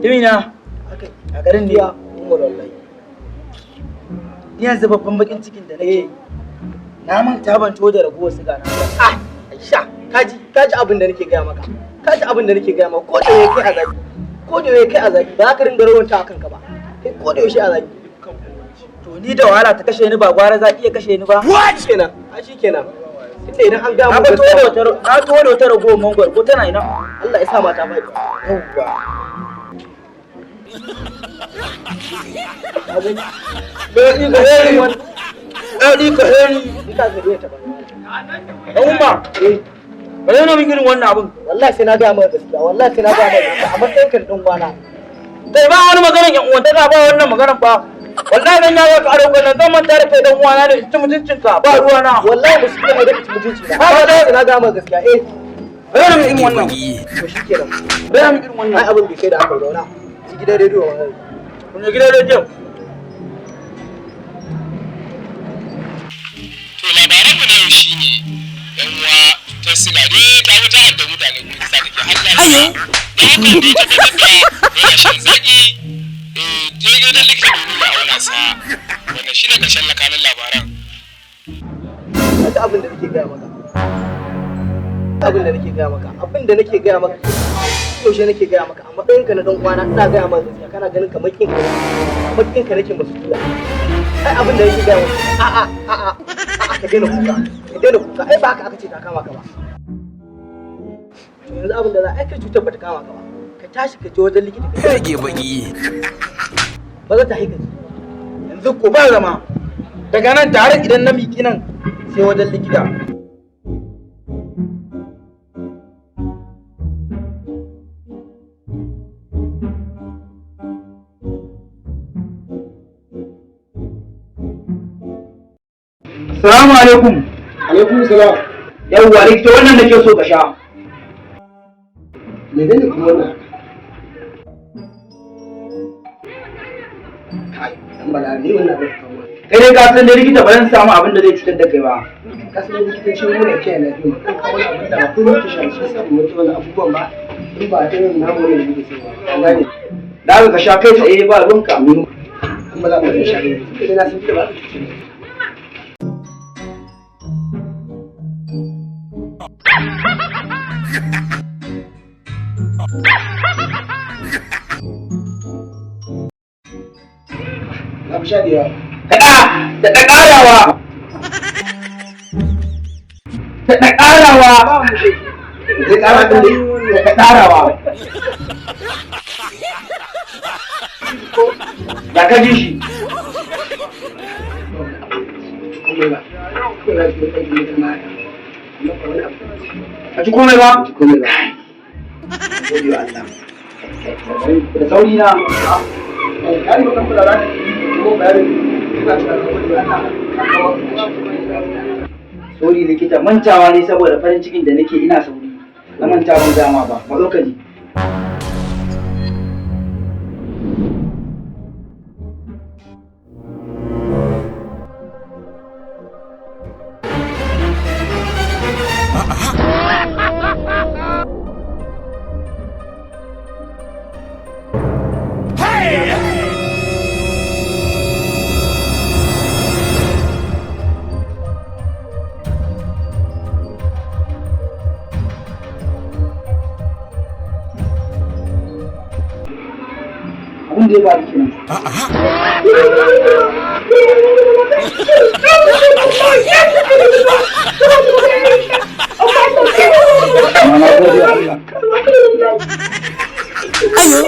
Timina, Akai. a garin ne. Ya Umar, wallahi. Ni yanzu babban bakin cikin da nake yi, na manta ban to da ragowar siga na ba. Ah, Aisha, kaji kaji abin da nake gaya maka. Kaji abin da nake gaya maka. Ko da yaushe kai a zaki. Ko da yaushe kai a zaki, ba za ka ringa rawanta akan ka ba. Kai ko da yaushe a zaki. To ni da wahala ta kashe ni ba gwara za iya kashe ni ba. Shikenan, ai shikenan. Tunda idan an gaya Na mun ba to da gaskiya, wata, na to da wata ragowar mangwaro, ko tana ina? Allah ya sa mata bai. Yawwa. Ka gani? Daɗi ka heri. Daɗi ka heri. Ni ka ga dai ta ba. Dan Umma, Eh, ba zai min irin wannan abun. Wallahi sai na gaya maka gaskiya, wallahi sai na gaya maka gaskiya a matsayin ka na dan uwana. Kai, ba wani maganar yan uwantaka, ba wannan maganar ba. Wallahi dan ya ga ka aro nan, zan manta da kai dan uwana ne, ci mutuncinka ba ruwana. Wallahi musulmi ne da ci mutunci na. Ba Wallahi sai na gaya maka gaskiya, eh. Ba zai min irin wannan. To shikenan. Ba zai min irin wannan. Ai abin bai kai da aka zauna. Ci gidan rediyo wannan. Kun je gidan rediyo. To, labaranmu na yau shine yan uwa, ta siga dai ta wuta da mutane kuma sa take Allah da haka da ya tabbatar da yana shan zaki, je gidan likita domin ya auna sa. Wannan shine karshen lakanin labaran. Kaji abin da nake gaya maka. Abin da nake gaya maka. Abin da nake gaya maka. Yaushe nake gaya maka, a matsayinka na dan uwana ina gaya maka gaskiya, kana ganin kamar kin ka, kamar kin ka nake masu tuya. Ai abin da nake gaya maka, a'a a'a a'a, ka daina kuka, ka daina kuka, ai ba haka aka ce ta kama ka ba. To yanzu abin da za a kai, cutar ba ta kama ka ba. Ka tashi ka je wajen likita ka Rage baki. Ba za ta haika. Yanzu ko ba zama. Daga nan tare idan na miki nan sai wajen likita. Salamu alaikum. Alaikum salam. Yawwa likita, wannan nake so ka sha. Menene kuma wannan? Kai, dan bala ne wannan abin kawo. Kai dai ka san dai likita, ba zan samu abin da zai cutar da kai ba. Ka san likitoci mu ne kiyaye lafiya mu kan kawo abin da ba komai muke sha, shi yasa mu mutu wani abubuwan ba in ba irin namu ne muke so ba. Ka gane? Da haka ka sha kai tsaye, ba ruwanka. In ba za mu sha ne. Sai na san ba ka cuce ni. Na fi sha da yawa. Daɗa, daɗa ƙarawa. Daɗa ƙarawa. Zai ƙara ɗin dai. Daɗa ƙarawa. Ya ka ji shi? Komai ba. Ko na ji ɗan jini ma haka. Amma ba wani abu. Ka ji komai ba? Ji komai ba. Gode wa Allah. Da sauri na. Kari ba kan kula za ka kuma bayanin ina cewa ka gode wa Allah ka kawo Sorry likita, mantawa ne saboda farin cikin da nake, ina sauri. Na manta ban gama ba. Matso ka ji. Abin da ya faru kenan. Amma na gode wa Allah. Ayo.